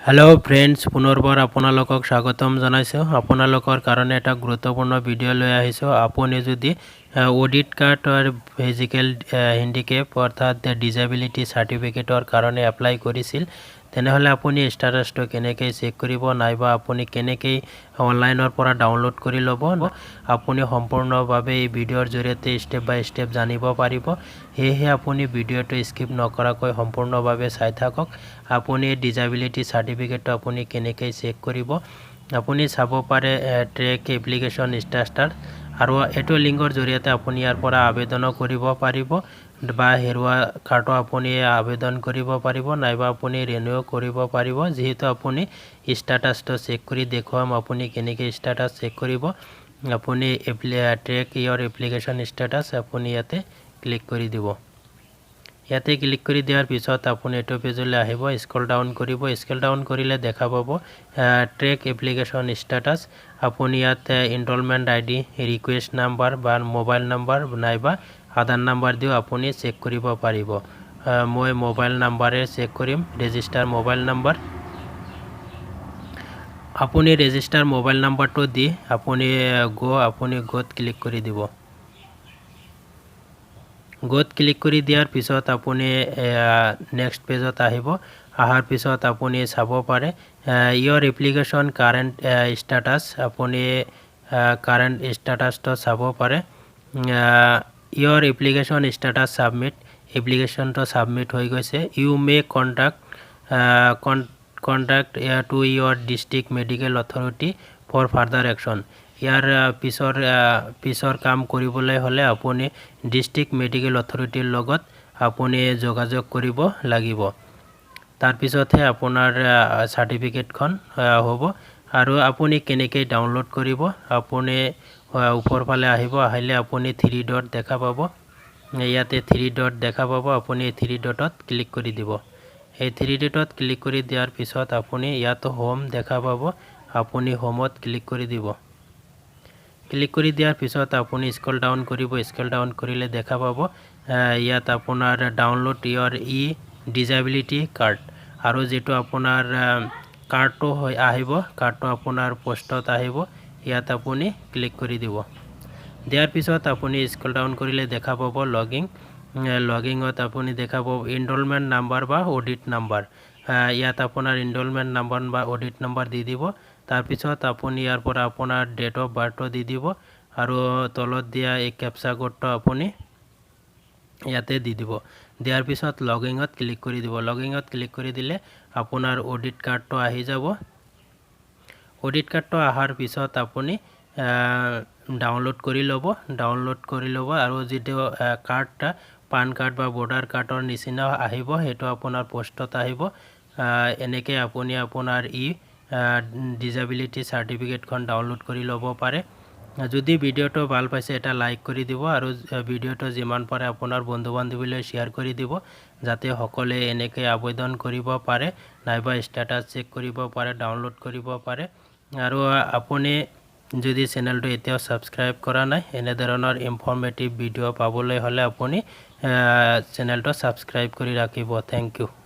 Hello' friends, পুনৰবাৰ আপোনালোকক স্বাগতম জনাইছোঁ। আপোনালোকৰ কাৰণে এটা গুৰুত্বপূৰ্ণ ভিডিঅ' লৈ আহিছোঁ। আপুনি যদি অডিট কাৰ্ডৰ ফিজিকেল হেণ্ডিকেপ অৰ্থাৎ ডিজেবিলিটি চাৰ্টিফিকেটৰ কাৰণে এপ্লাই কৰিছিল, তেনেহ'লে আপুনি ষ্টেটাছটো কেনেকৈ চেক কৰিব নাইবা আপুনি কেনেকৈ অনলাইনৰ পৰা ডাউনলোড কৰি ল'ব, আপুনি সম্পূৰ্ণভাৱে এই ভিডিঅ'ৰ জৰিয়তে ষ্টেপ বাই ষ্টেপ জানিব পাৰিব। সেয়েহে আপুনি ভিডিঅ'টো স্কিপ নকৰাকৈ সম্পূৰ্ণভাৱে চাই থাকক। আপুনি ডিজেবিলিটি চাৰ্টিফিকেটটো আপুনি কেনেকৈ চেক কৰিব, আপুনি চাব পাৰে ট্ৰেক এপ্লিকেশ্যন ষ্টেটাছ আৰু এইটো লিংকৰ জৰিয়তে আপুনি ইয়াৰ পৰা আবেদনো কৰিব পাৰিব বা হেৰুৱা কাৰ্ডো আপুনি আবেদন কৰিব পাৰিব নাইবা আপুনি ৰিনিউ কৰিব পাৰিব। যিহেতু আপুনি ষ্টেটাছটো চেক কৰি দেখুৱাম, আপুনি কেনেকৈ ষ্টেটাছ চেক কৰিব। আপুনি ট্ৰেক ইয়ৰ এপ্লিকেশ্যন ষ্টেটাছ আপুনি ইয়াতে ক্লিক কৰি দিব। ইয়াতে ক্লিক কৰি দিয়াৰ পিছত আপুনি এইটো পেজলৈ আহিব, স্ক্ৰল ডাউন কৰিব। স্ক্ৰল ডাউন কৰিলে দেখা পাব ট্ৰেক এপ্লিকেশ্যন ষ্টেটাছ। আপুনি ইয়াত এনৰলমেণ্ট আই ডি, ৰিকুৱেষ্ট নাম্বাৰ বা মোবাইল নাম্বাৰ নাইবা আধাৰ নাম্বাৰ দিও আপুনি চেক কৰিব পাৰিব। মই মোবাইল নাম্বাৰে চেক কৰিম, ৰেজিষ্টাৰ মোবাইল নাম্বাৰ। আপুনি ৰেজিষ্টাৰ মোবাইল নাম্বাৰটো দি আপুনি গ'ত ক্লিক কৰি দিব। গ'ত ক্লিক কৰি দিয়াৰ পিছত আপুনি নেক্সট পেজত আহিব। অহাৰ পিছত আপুনি চাব পাৰে ইয়ৰ এপ্লিকেশ্যন কাৰেণ্ট ষ্টেটাছ। আপুনি কাৰেণ্ট ষ্টেটাছটো চাব পাৰে। ইয়ৰ এপ্লিকেশ্যন ষ্টেটাছ ছাবমিট, এপ্লিকেশ্যনটো ছাবমিট হৈ গৈছে। You may contact to your district medical authority for further action. ইয়াৰ পিছৰ কাম কৰিবলৈ হ'লে আপুনি ডিষ্ট্ৰিক্ট মেডিকেল অথৰিটিৰ লগত আপুনি যোগাযোগ কৰিব লাগিব। তাৰপিছতহে আপোনাৰ চাৰ্টিফিকেটখন হ'ব। আৰু আপুনি কেনেকৈ ডাউনলোড কৰিব? আপুনি ওপৰ ফালে আহিব। আহিলে আপুনি থ্ৰী ডট দেখা পাব। ইয়াতে থ্ৰী ডট দেখা পাব। আপুনি এই থ্ৰী ডটত ক্লিক কৰি দিব। এই থ্ৰী ডটত ক্লিক কৰি দিয়াৰ পিছত আপুনি ইয়াত হোম দেখা পাব। আপুনি হোমত ক্লিক কৰি দিব। ক্লিক কৰি দিয়াৰ পিছত আপুনি স্ক্ৰল ডাউন কৰিব। স্ক্ৰল ডাউন কৰিলে দেখা পাব ইয়াত আপোনাৰ ডাউনলোড ইয়ৰ ই ডিজেবিলিটি কাৰ্ড আৰু যিটো আপোনাৰ কাৰ্ডটো হৈ আহিব, কাৰ্ডটো আপোনাৰ পোষ্টত আহিব। ইয়াত আপুনি ক্লিক কৰি দিব। দিয়াৰ পিছত আপুনি স্ক্ৰল ডাউন কৰিলে দেখা পাব লগিং। লগিঙত আপুনি দেখা পাব এনৰলমেণ্ট নাম্বাৰ বা অডিট নাম্বাৰ। ইয়াত আপোনাৰ এনৰলমেণ্ট নাম্বাৰ বা অডিট নাম্বাৰ দি দিব। তাৰপিছত আপুনি ইয়াৰ পৰা আপোনাৰ ডেট অফ বাৰ্থটো দি দিব আৰু তলত দিয়া এই কেপচা কোডটো আপুনি ইয়াতে দি দিব। দিয়াৰ পিছত লগিঙত ক্লিক কৰি দিব। লগিঙত ক্লিক কৰি দিলে আপোনাৰ অডিট কাৰ্ডটো আহি যাব। অডিট কাৰ্ডটো অহাৰ পিছত আপুনি ডাউনলোড কৰি ল'ব। ডাউনলোড কৰি ল'ব আৰু যিটো কাৰ্ডটা পান কাৰ্ড বা ভোটাৰ কাৰ্ডৰ নিচিনা আহিব, সেইটো আপোনাৰ পোষ্টত আহিব। এনেকৈ আপুনি আপোনাৰ ই ডিজেবিলিটি চাৰ্টিফিকেটখন ডাউনলোড কৰি ল'ব পাৰে। যদি ভিডিঅ'টো ভাল পাইছে, এটা লাইক কৰি দিব আৰু ভিডিঅ'টো যিমান পাৰে আপোনাৰ বন্ধু বান্ধৱীলৈ শ্বেয়াৰ কৰি দিব, যাতে সকলোৱে এনেকৈ আবেদন কৰিব পাৰে নাইবা ষ্টেটাছ চেক কৰিব পাৰে, ডাউনলোড কৰিব পাৰে। আৰু আপুনি যদি চেনেলটো এতিয়াও ছাবস্ক্ৰাইব কৰা নাই, এনেধৰণৰ ইনফৰ্মেটিভ ভিডিঅ' পাবলৈ হ'লে আপুনি চেনেলটো ছাবস্ক্ৰাইব কৰি ৰাখিব। Thank U.